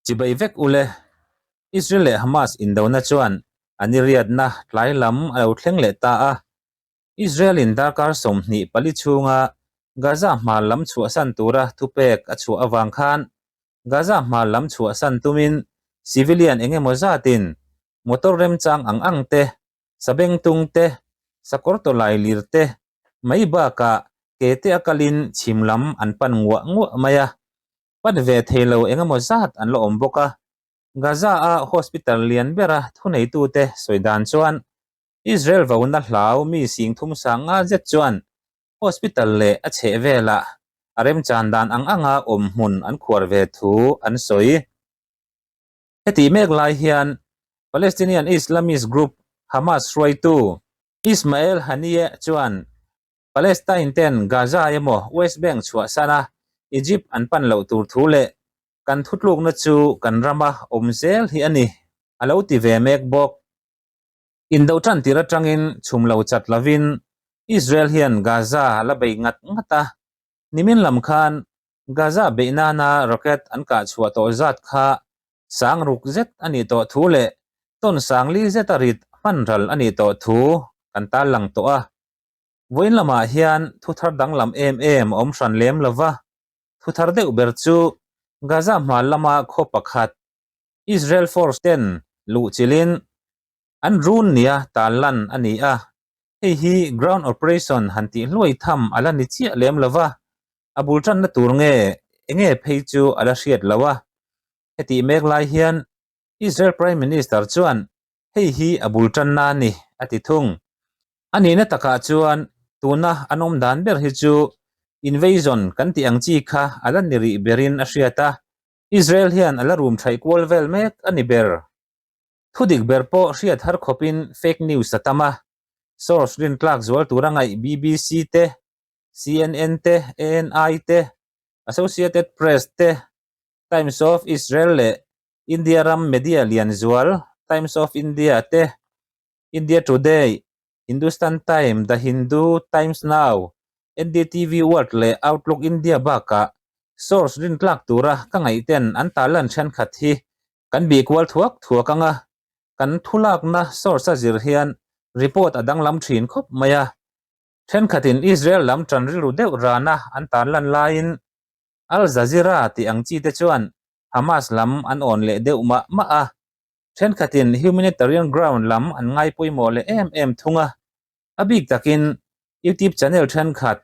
Chibai vek ule. Israel leh Hamas indona chuan an i riatna tlai lam a lo thleng leh ta a. Israel-in darkar 24 chhunga Gaza hmar lam chhuahsan tura thupek a chhuah avang khan Gaza hmar lam chhuahsan tumin civilian eng emaw zatin motor remchang ang ang te, sabengtung te, sakawr tawlai lir te mai bakah ke te a kalin chhim lam an pan nguah nguah mai a. Pan ve thei lo eng emaw zat an la awm bawk a. Gaza-a hospital lian bera thuneitute sawi dan chuan Israel vona hlau mi sing thum sang nga zet chuan hospital leh a chheh velah a remchan dan ang anga awm hmun an khuar ve thu an sawi. Hetih mek lai hian Palestinian Islamist group Hamas hruaitu Ismail Haniyeh chuan Palestine ten Gaza emaw West Bank chhuahsan a Egypt an pan loh tur thu leh kan thutlukna chu kan rama awm zel hi a ni, a lo ti ve mek bawk. Indo tan tir atangin chhum lo chat lovin Israel hian Gaza la bei ngat ngat a, nimin lam khan Gaza beih nana rocket an kah chhuah tawh zat kha sang ruk zet a nih tawh thu leh tawn sang li zeta rit hman ral a nih tawh thu kan tarlang tawh a. Vawiin lamah hian thu thar danglam em em a awm hran lem lova, thu thar deuh ber chu Gaza hma lama khaw pakhat Israel force ten luh chilhin an run nia tarlan a ni a, hei hi ground operation han tih hluai tham a la ni chiah lem lova, a bul tanna tur nge enge phei chu a la hriat lo a. Hetih mek lai hian Israel Prime Minister chuan hei hi a bul tanna a ni a ti thung. A nihna takah chuan tuna an awm dan ber hi chu invasion kan tih ang chi kha a la ni rih berin a hriat a, Israel hian a la rum thaih kual vel mek a ni ber. Thudik ber pawh hriat har khawpin fake news a tam a, source rintlak zual tura ngaih BBC te, CNN te, ANI te, Associated Press te, Times of Israel leh India ram media lian zual Times of India te, India Today, Hindustan Time, The Hindu, Times Now, NDTV World leh Outlook India bakah source rintlak tura ka ngaihten an tarlan thenkhat hi kan bih kual thuak thuak ang a, kan thulakna source a zir hian report a danglam thin khawp mai a. Thenkhatin Israel lam tan rilru deuh rana an tarlan laiin Al Jazeera tih ang chi te chuan Hamas lam an awn leh deuh mah mah a. Thenkhatin humanitarian ground lam an ngai pawimawh leh em em thung a, a bik takin YouTube channel thenkhat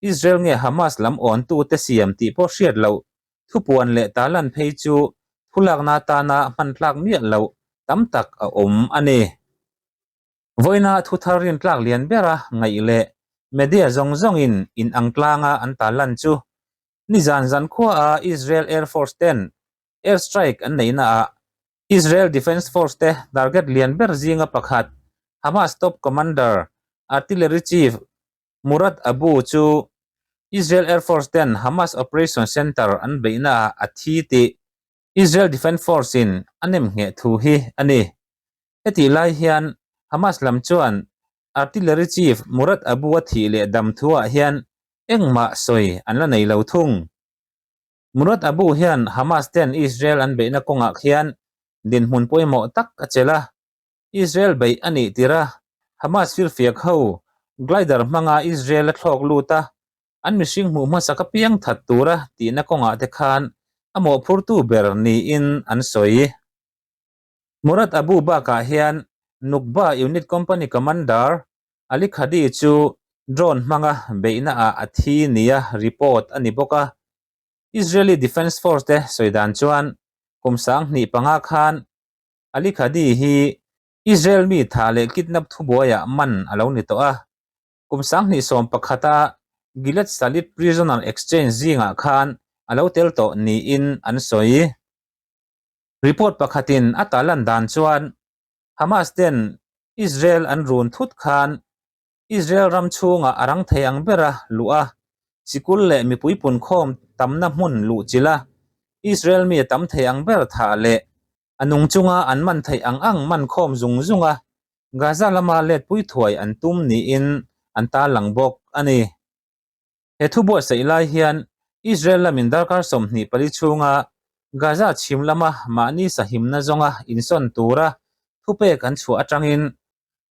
Israel nge Hamas lam awntute siam tih pawh hriat loh thupuan leh tarlan phei chu thulakna atana hman tlak miah loh tam tak a awm a ni. Vawiina thuthar rintlak lian bera ngaih leh media zawng zawngin inang tlanga an tarlan chu nizan zankhuaa Israel Air Force ten Air strike an neihna ah Israel Defence Force te target lian ber zinga pakhat Hamas top commander Artillery Chief Murad Abu chu Israel Air Force ten Hamas Operation Center an beihna ah a thi tih Israel Defence Force in a nem ngheh thu hi a ni. Hetih lai hian Hamas lam chuan Artillery Chief Murad Abu a thih leh dam thu ah hian engmah sawi an la nei lo thung. Murad Abu hian Hamas ten Israel an beihna kawngah khian dinhmun pawimawh tak a chelh a, Israel beih a nih tirh a, Hamas firfiak ho glider hmanga Israel a thlawk lut a, an mihring hmuh hmasak apiang that tura tihna kawngah te khan a mawhphurtu ber niin an sawi. Murad Abu bakah hian Nukba Unit Company Commander Ali Khadi chu drone hmanga beihna ah a thi nia report a ni bawk a. Israeli Defence Force te sawi dan chuan kum 2005 khan Ali Khadi hi Israel mi thah leh kidnap thubuaiah man a lo ni tawh a. Kum 2011 a Gilad Shalit prisoner exchange zingah khan a lo tel tawh niin an sawi. Report pakhatin a tarlan dan chuan Hamas ten Israel an run thut khan Israel ram chhungah a rang thei ang bera luh a, sikul leh mipui punkhawm tamna hmun luh chilh a, Israel mi a tam thei ang ber thah leh a nung chunga an man theih ang ang man khawm zung zung a, Gaza lama letpui thuai an tum niin an tarlang bawk a ni. He thu buatsaih lai hian Israel lamin darkar 24 chhunga. Gaza chhim lama mahni sahimna zawnga insawn tura thupek an chhuah atangin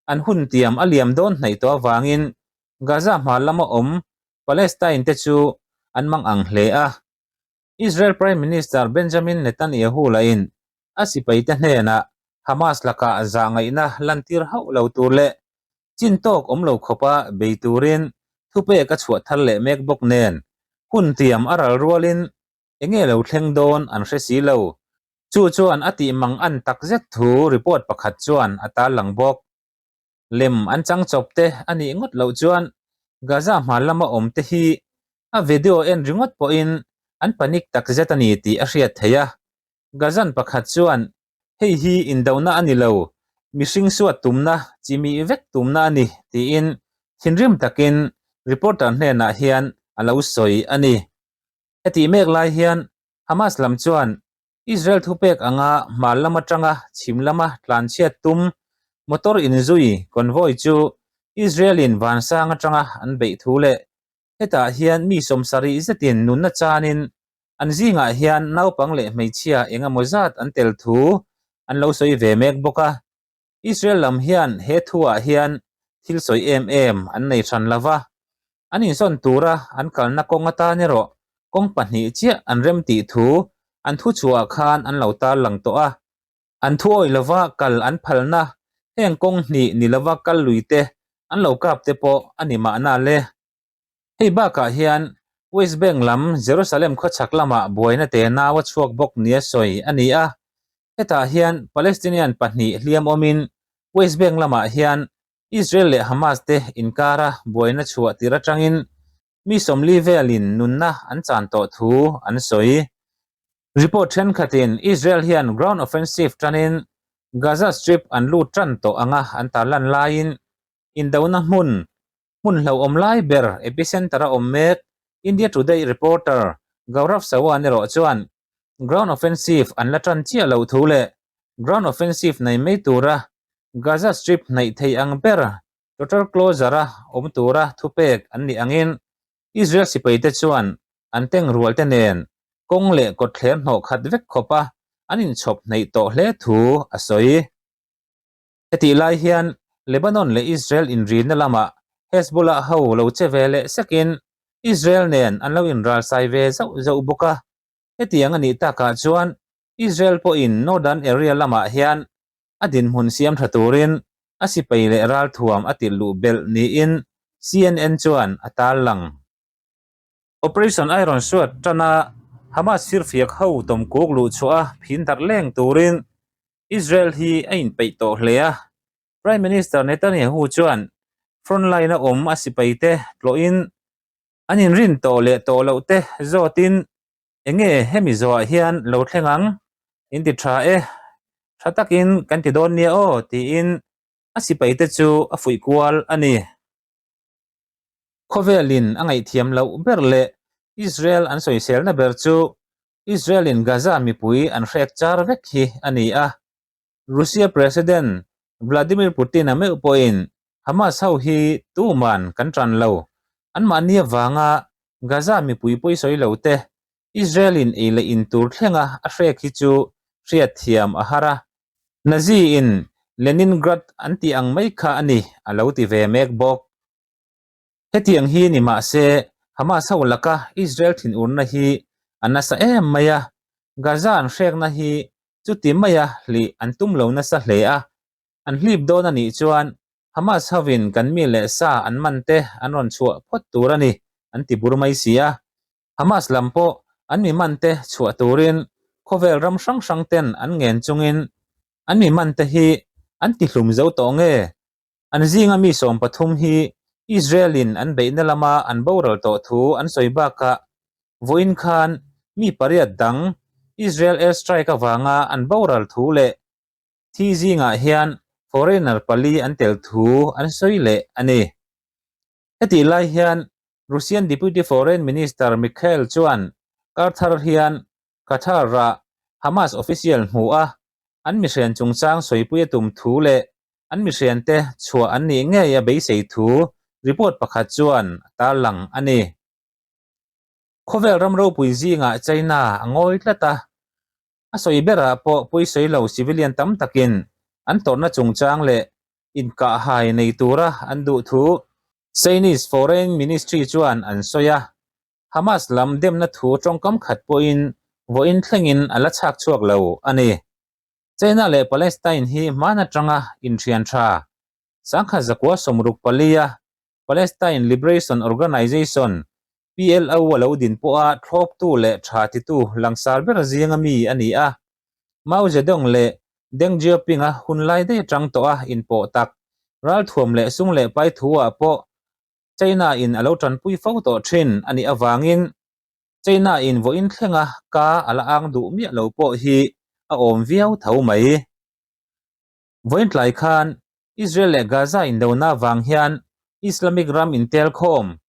an hun tiam a liam dawn hnaih tawh avangin Gaza hmar lama awm Palestine te chu an mang ang hle a. Israel Prime Minister Benjamin Netanyahu lahin a sipaite hnenah Hamas lakah zahngaihna lantir hauh lo tur leh chin tawk awm lo khawpa bei turin thupek a chhuah thar leh mek bawk nen hun tiam a ral rualin enge lo thleng dawn an hre si lo. Chu chuan a tih mang an tak zet thu report pakhat chuan a tarlang bawk. Lem an chang chawp te a nih ngawt loh chuan Gaza hmar lama awm te hi a video en ringawt pawhin an panic tak zet a ni tih a hriat theih a. Gazan pakhat chuan hei hi indona a ni lo, mihring suat tumna, chimih vek tumna a ni tiin thinrim takin reporter hnenah hian a lo sawi a ni. Hetih mek lai hian Hamas lam chuan Israel thupek anga hmar lam atanga chhim lama tlanchhiat tum motor inzui convoy chu Israel-in vansang atanga an beih thu leh hetah hian mi sawmsarih zetin nunna chanin an zingah hian naupang leh hmeichhia eng emaw zat an tel thu an lo sawi ve mek bawk a. Israel lam hian he thuah hian thil sawi em em an nei hran lo va, an insawn tura an kalna kawng atan erawh kawng pahnih chiah an rem tih thu an thuchhuah khan an lo tarlang tawh a. An thu awih lova kal an phalna heng kawng hnih ni lova kal lui te an lo kap te pawh a ni mahna le. Hei bakah hian West Bank lam Jerusalem khawchhak lamah buaina te nau a chhuak bawk nia sawi a ni a. Hetah hian Palestinian pahnih hliam awmin West Bank lamah hian Israel leh Hamas te inkara buaina chhuah tir atangin mi 40 velin nunna an chan tawh thu an sawi. Report thenkhatin Israel hian ground offensive tanin Gaza Strip an lut tan tawh anga an tarlan laiin indona hmun hmun hlauhawm lai ber epicenter a awm mek India Today reporter Gaurav Sawan erawh chuan ground offensive an la tan chiah loh thu leh ground offensive nei mai tura Gaza Strip hnaih thei ang ber total closure-a awm tura thupek an nih angin Israel sipaite chuan an tengrual te nen kawng leh kawtthler hnawh khat vek khawpa an inchhawp hnaih tawh hle thu a sawi. Hetih lai hian Lebanon leh Israel inrina lamah Hezbollah ho lo che ve leh sekin Israel nen an lo inralsai ve zauh zauh bawk a. Hetiang a nih takah chuan Israel pawhin Northern Area lamah hian a dinhmun siam tha turin a sipai leh ralthuam a tilh luh belh niin CNN chuan a tarlang. Operation Iron Sword tana Hamas firfiak ho tawmkuk luhchhuah a phin darh leng turin Israel hi a inpeih tawh hle a, Prime Minister Netanyahu chuan frontline a awm a sipaite tlawhin an inrin tawh leh tawh loh te zawtin enge hemi zawhah hian lo thleng ang, in ti tha e, tha takin kan ti dawn nia aw tiin a sipaite chu a fuih kual a ni. Khawvelin a ngaihthiam loh ber leh Israel an sawiselna ber chu Israel-in Gaza mipui an hrek char vek hi a ni a. Russia President Vladimir Putin-a meuh pawhin Hamas ho hi tuman kan tan lo, anmahni avanga Gaza mipui pawisawi lo te Israel-in ei leh in tur thlenga a hrek hi chu hriatthiam a har a. Nazi-in Leningrad an tih ang mai kha a ni a lo ti ve mek bawk. Hetiang hi ni mah se, Hamas ho laka Israel thinurna hi a nasa em mai a, Gaza an hrekna hi chuti maia hlih an tum lo nasa hle a, an hlip dawn a nih chuan Hamas hovin kan mi leh sa an man te an rawn chhuah phawt tur a ni an ti bur mai si a. Hamas lam pawh an mi man te chhuah turin khawvel ram hrang hrang ten an ngen chungin an mi man te hi an ti hlum zo tawh nge? An zinga mi 13 hi Israel-in an beihna lama an boral tawh thu an sawi bakah vawiin khan mi pariat dang Israel airstrike avanga an boral thu leh thi zingah hian foreigner pali an tel thu an sawi leh a ni. Hetih lai hian Russian Deputy Foreign Minister Mikhail chuan kar thar hian Qatar-ah Hamas official hmu a, an mihrian chungchang sawipui a tum thu leh an mihriante chhuah an nih ngei a beisei thu report pakhat chuan a tarlang a ni. Khawvel ram ropui zingah China a ngawi tlat a. A sawi berah pawh pawisawi lo civilian tam takin an tawrhna chungchang leh inkahhai nei tura an duh thu Chinese Foreign Ministry chuan an sawi a. Hamas lam demna thu tawngkam khat pawhin vawiin thlengin a la chhak chhuak lo a ni. China leh Palestine hi hman atanga inthian tha sangkhat zakua 64 a Palestine Liberation Organization, PLO, a lo din pawha thlawptu leh tha titu langsar ber zinga mi a ni a. Mao Zedong leh Deng Xiaoping-a hunlai daih atang tawha inpawh tak ralthuam leh sung leh pai thu-ah pawh China-in a lo tanpui fo tawh thin a nih avangin China-in vawiin thlenga ka a la ang duh miah lo pawh hi a awm viau tho mai. Vawiin tlai khan Israel leh Gaza indona vang hian Islamic ram intelkhawm,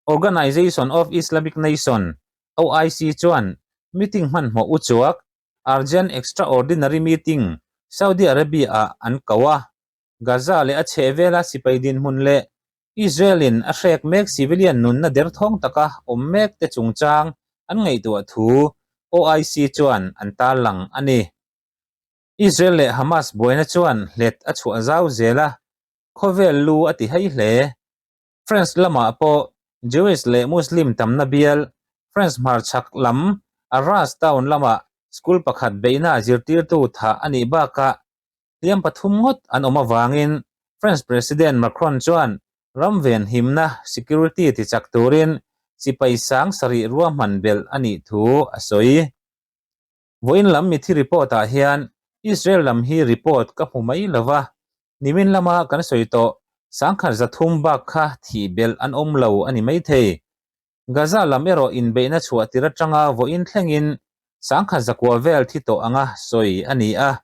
Organization of Islamic Nation, OIC, chuan meeting hmanhmawh uchuak, Urgent Extraordinary Meeting, Saudi Arabia-ah an ko a. Gaza leh a chhehvela sipai dinhmun leh Israel-in a hrek mek civilian nunna derthawng taka awm mek te chungchang an ngaihtuah thu OIC chuan an tarlang a ni. Israel leh Hamas buaina chuan hlet a chhuah zau zel a, khawvel lu a ti hei hle. France lamah pawh Jewish leh Muslim tamna bial France hmarchhak lam Arras town lamah school pakhat beihna zirtirtu thah a nih bakah hliam pathum ngawt an awm avangin France President Macron chuan ram venhimna, security, tichak turin sipai sang sarih ruahman belh a nih thu a sawi. Vawiin lam mithi report ah hian Israel lam hi report ka hmu mai lo va, nimin lama kan sawi tawh sangkhat 300 bak kha thih belh an awm lo a ni maithei. Gaza lam erawh inbeihna chhuah tir atanga vawiin thlengin 900 vel thi tawh anga sawi a ni a.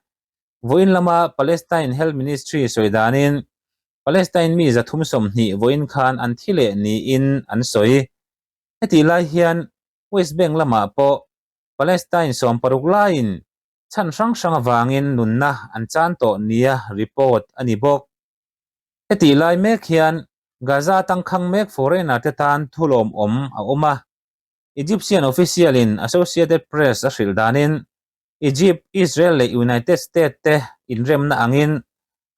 Vawiin lama Palestine Health Ministry sawi danin Palestine mi 320 vawiin khan an thi leh niin an sawi. Hetih lai hian West Bank lamah pawh Palestine 60 laiin chhan hrang hrang avangin nunna an chan tawh nia report a ni bawk. Hetih lai mek hian Gaza tangkhang mek foreigner te tan thulawmawm a awm a. Egyptian official in Associated Press a hrilh danin Egypt, Israel leh United States te inremna angin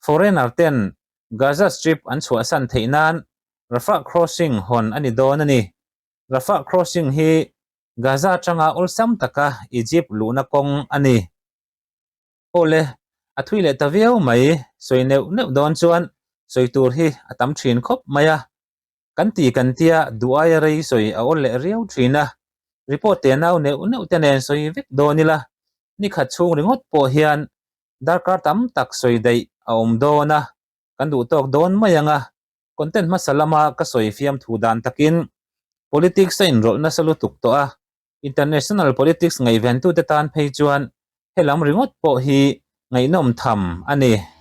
foreigner ten Gaza Strip an chhuahsan theih nan Rafah crossing hawn a ni dawn a ni. Rafah crossing hi Gaza atanga awlsam taka Egypt luhna kawng a ni. Awle, a thui leh ta viau mai, sawi neuh neuh dawn chuan sawi tur hi a tam thin khawp mai a. Kan ti kan tia duh aia rei sawi a awl leh riau thin a. Report te nau neuh neuh te nen sawi vek dawn ila, nikhat chhung ringawt pawh hian darkar tam tak sawi daih a awm dawn a, kan duh tawk dawn mai ang a. Content hmasa lama ka sawi fiam thu dan takin politics a inrawlh nasa lutuk tawh a, international politics ngaihventute tan phei chuan helam ringawt pawh hi ngaihnawm tham a ni.